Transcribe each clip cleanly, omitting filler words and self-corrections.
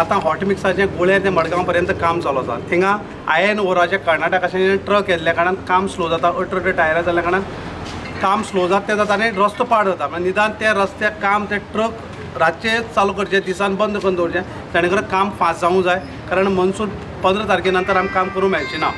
आतां हॉट मिक्साचें गुळे ते मडगांव पर्यंत काम चालू आसा. थिंगा आयर्न ओराचे कर्नाटकाच्यान ट्रक येयल्ल्या कारणान काम स्लो जाता. 18 टायरां जाल्ल्या कारणान काम स्लो जाता तें जाता आनी रस्तो पाड जाता. म्हणजे निदान त्या रस्त्याक काम ते ट्रक रातचे चालू करचे, दिसान बंद करून दवरचें, तेणे करून काम फास्ट जावंक जाय. कारण मनसून 15 तारखे नंतर आमकां काम करूंक मेळचें ना.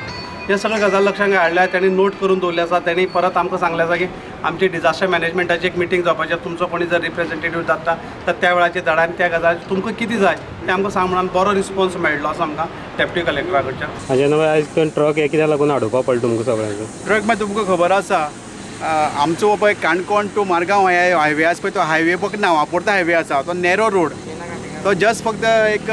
हे सगळे गजाल लक्षांत हाडल्या, तेणी नोट करून दवरले आसा. तेणी परत आमकां सांगलें आसा की आमची डिजास्टर मॅनेजमेंटाची एक मिटींग जावपाची, तुमचो कोणी जर रिप्रेझेंटेटीव जाता तर त्या वेळाचेर धाडा आनी त्या गजाल तुमकां कितें जाय तें आमकां सांग म्हणून बरो रिस्पॉन्स मेळ्ळो आसा आमकां डेप्युटी कलेक्टरा कडच्यान. हाजे नाव आयज ट्रक हे कित्याक लागून हाडोवपा पडटा तुमकां सगळ्यांक? ट्रक मागीर तुमकां खबर आसा, आमचो पळय काणकोण टू मारगांव हायवे आसा पळय, तो हायवे फक्त नांवा पुरता हायवे आसा. तो नॅरो रोड, तो जस्ट फक्त एक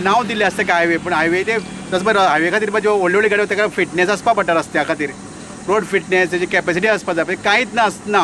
नांव दिल्लें आसता की हायवे, पूण हायवे ते तसो पळय हायवे खातीर पळय ज्यो व्हडल्यो व्हडल्यो गाडयो ताका फिटनेस आसपा पडटा. रस्त्या खातीर रोड फिटनेस, तेजी कॅपेसिटी आसपा जाय, कांयच नासना.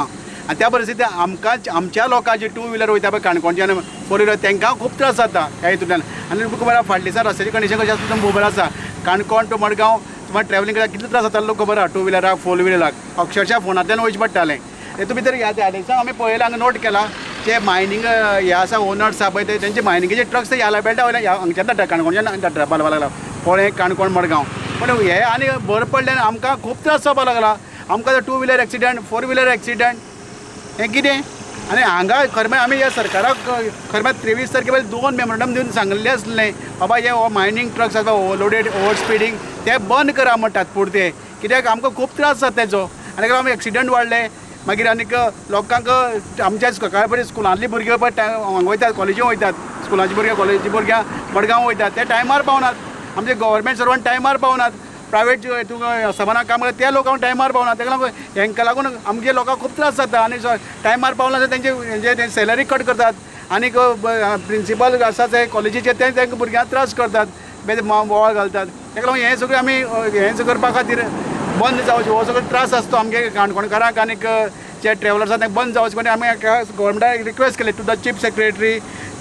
आनी त्या परिस्थितीत आमकां आमच्या लोकां जे टू व्हिलर वयता पळय काणकोणच्यान, फोर व्हिलर, तांकां खूब त्रास जाता ह्या हितूंतल्यान. आनी तुमकां खबर आसा फाटल्या दिसा रस्त्याची कंडिशन कशी आसा तुमकां खबर आसा. काणकोण टू मडगांव सुमार ट्रॅवलिंग करता कितले त्रास जाताले लोक खबर आसा. टू व्हिलराक, फोर व्हिलराक अक्षरशा फोनांतल्यान वयचें पडटालें. ते तुमी तर ह्या दिसा आमी पळयलां, हांगा नोट केलां, जे मायनींग हे आसा, ओनर्स आसा पळय, ते तेंचे मायनिंगेचे ट्रक्स ते ह्या बेल्टा वयल्यान हांगच्यान धाडटा, काणकोणच्यान धाडटा बालवा लागला पोळें, काणकोण, मडगांव. पूण हे आनी भर पडल्यान आमकां खूब त्रास जावपाक लागला. आमकां two wheeler accident, four wheeler accident, हें कितें? आनी हांगा खरें म्हळ्यार आमी ह्या सरकाराक खरें म्हळ्यार 23 तारखे पयलीं 2 मेमोरंडम दिवन सांगिल्लें आसलें, बाबा हे हो मायनींग ट्रक्स आसा ओवरलोडेड, ओवर स्पिडींग, ते बंद करा म्हण तात्पुरते, कित्याक आमकां खूब त्रास जाता तेजो. आनी आमी एक्सिडंट वाडले, मागीर आनीक लोकांक आमच्या सकाळ फुडें स्कुलांतलीं भुरगीं पळय हांगा वयतात, कॉलेजीन वयतात, स्कुलाची भुरगीं, कॉलेजीची भुरग्यां मडगांव वयतात, ते टायमार पावनात. आमचे गव्हर्मेंट सर्वंट टायमार पावनात, प्रायवेट हितून सभाना काम करता त्या लोकांक टायमार पावना. ताका लागून हेंकां लागून आमगे लोकांक खूब त्रास जाता. आनी टायमार पावना जाल्यार तेंचे सॅलरी कट करतात. आनीक प्रिंसिपल आसा ते कॉलेजीचे, ते तांकां भुरग्यांक त्रास करतात, बोवाळ घालतात. ताका लागून हें सगळें आमी हें करपा खातीर बंद जावचें, हो सगळो त्रास आसता आमगे काणकोणकारांक आनीक जे ट्रॅवलर्स आसा ते बंद जावचें म्हणून आमी गव्हर्मेंटाक रिक्वेस्ट केली to the chief secretary,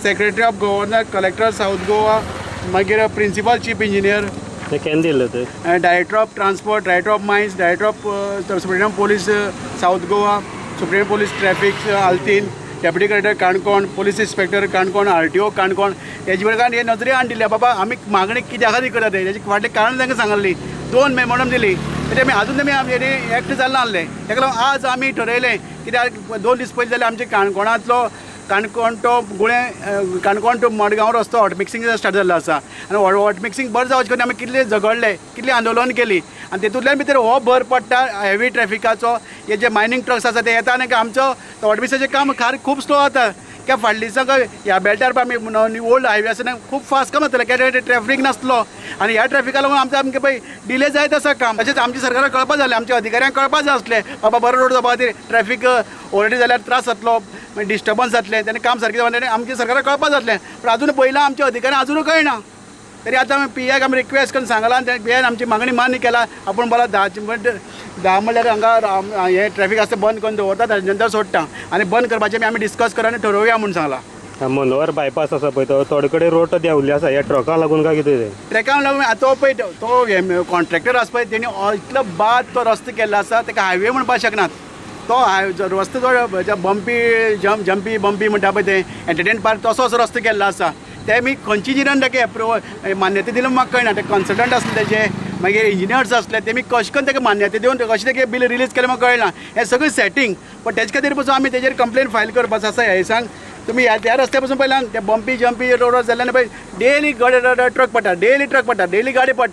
secretary of governor, collector South Goa, मागीर प्रिंसिपल चीफ इंजिनियर. ते केन्ना दिल्ले ते? Director of transport, director of mines, director of superintendent police South Goa, superintendent police traffic Altinho, deputy collector Canacona, police inspector Canacona, RTO Canacona. हेजे प्रकार हे नजरे हाडून दिल्या, बाबा आमी मागणी कित्या खातीर करता ते, तेजी फाटलें कारण तांकां सांगल्ली, 2 मेमोरंडम दिली. तरी आमी आजून तेमी आमचे एक्ट जाल्लो नासलें. ताका लागून आज आमी ठरयलें, कित्याक 2 दीस पयलीं जाल्यार आमचे काणकोणांतलो काणकोण टू गुळें, काणकोण टू मडगांव रस्तो हॉट मिक्सिंग स्टार्ट जाल्लो आसा. आनी हॉट मिक्सिंग बरें जावचें खातीर आमी कितले झगडले, कितली आंदोलन केली. आनी तेतूंतल्यान भितर हो भर पडटा हेवी ट्रॅफिकाचो. हे जे मायनींग ट्रक्स आसा ते येता आनी आमचो हॉट मिक्साचें काम खार खूब स्लो जाता. कित्याक फाटल्या दिसाक ह्या बेल्टार पळय आमी ओल्ड हायवे आसा, खूब फास्ट काम जातालें, कित्याक ट्रॅफीक नासलो. आनी ह्या ट्रॅफिका लागून आमचें आमकां पळय डिले जायत आसा काम. तशेंच आमच्या सरकाराक कळपा जालें, आमच्या अधिकाऱ्यांक कळपा जाय आसलें, बाबा बरो रोड जावपा खातीर ट्रॅफीक ऑलरेडी जाल्यार त्रास जातलो, मागीर डिस्टर्बन्स जातलें, तेन्ना काम सारकें जावना. आमच्या सरकाराक कळपा जातलें, पूण आजून पयलां आमच्या अधिकाऱ्यांक आजून कळना. तरी आतां आमी पी आयक आमी रिक्वेस्ट करून सांगलां आनी पी आयन आमची मागणी मान्य केला. आपूण बोला 10 म्हणल्यार हांगा हें ट्रॅफीक आसा बंद करून दवरता, ताजे नंतर सोडटा आनी बंद करपाचें आमी डिस्कस करा आनी ठरोवया म्हूण सांगलां. मनोहर बायपास आसा पळय, तो थोडे कडेन रोड देंवल्ले आसा, ह्या ट्रकां लागून काय कितें तें? ट्रकांक लागून आतां तो पळय तो कॉन्ट्रॅक्टर आसा पळय, तेणी इतलो बाद तो रस्तो केल्लो आसा, ताका हायवे म्हणपाक शकनात. तो हाय रस्तो जो बम्पी जम्पी बम्पी म्हणटा पळय तें एंटरटेन पार्क तसो असो रस्तो केल्लो आसा. ते आमी खंयची इंजिनियरान ताका एप्रुवल मान्यता दिली म्हाका कळना. ते कन्सल्टंट आसले तेजे, मागीर इंजिनियर्स आसले, तेमी कशें करून ताका मान्यता दिवन कशें ताका बील रिलीज केलें म्हाका कळना. हें सगळें सेटींग, पण तेजे खातीर पसून आमी तेजेर कंप्लेन फायल करपाचो आसा. ह्या दिसांक तुमी ह्या रस्त्या पसून पयल्यान ते बम्पी जम्पी रोड जाल्ल्यान पळय डेली गडे ट्रक पडटा, डेली ट्रक पडटा, डेली गाडी पडटा.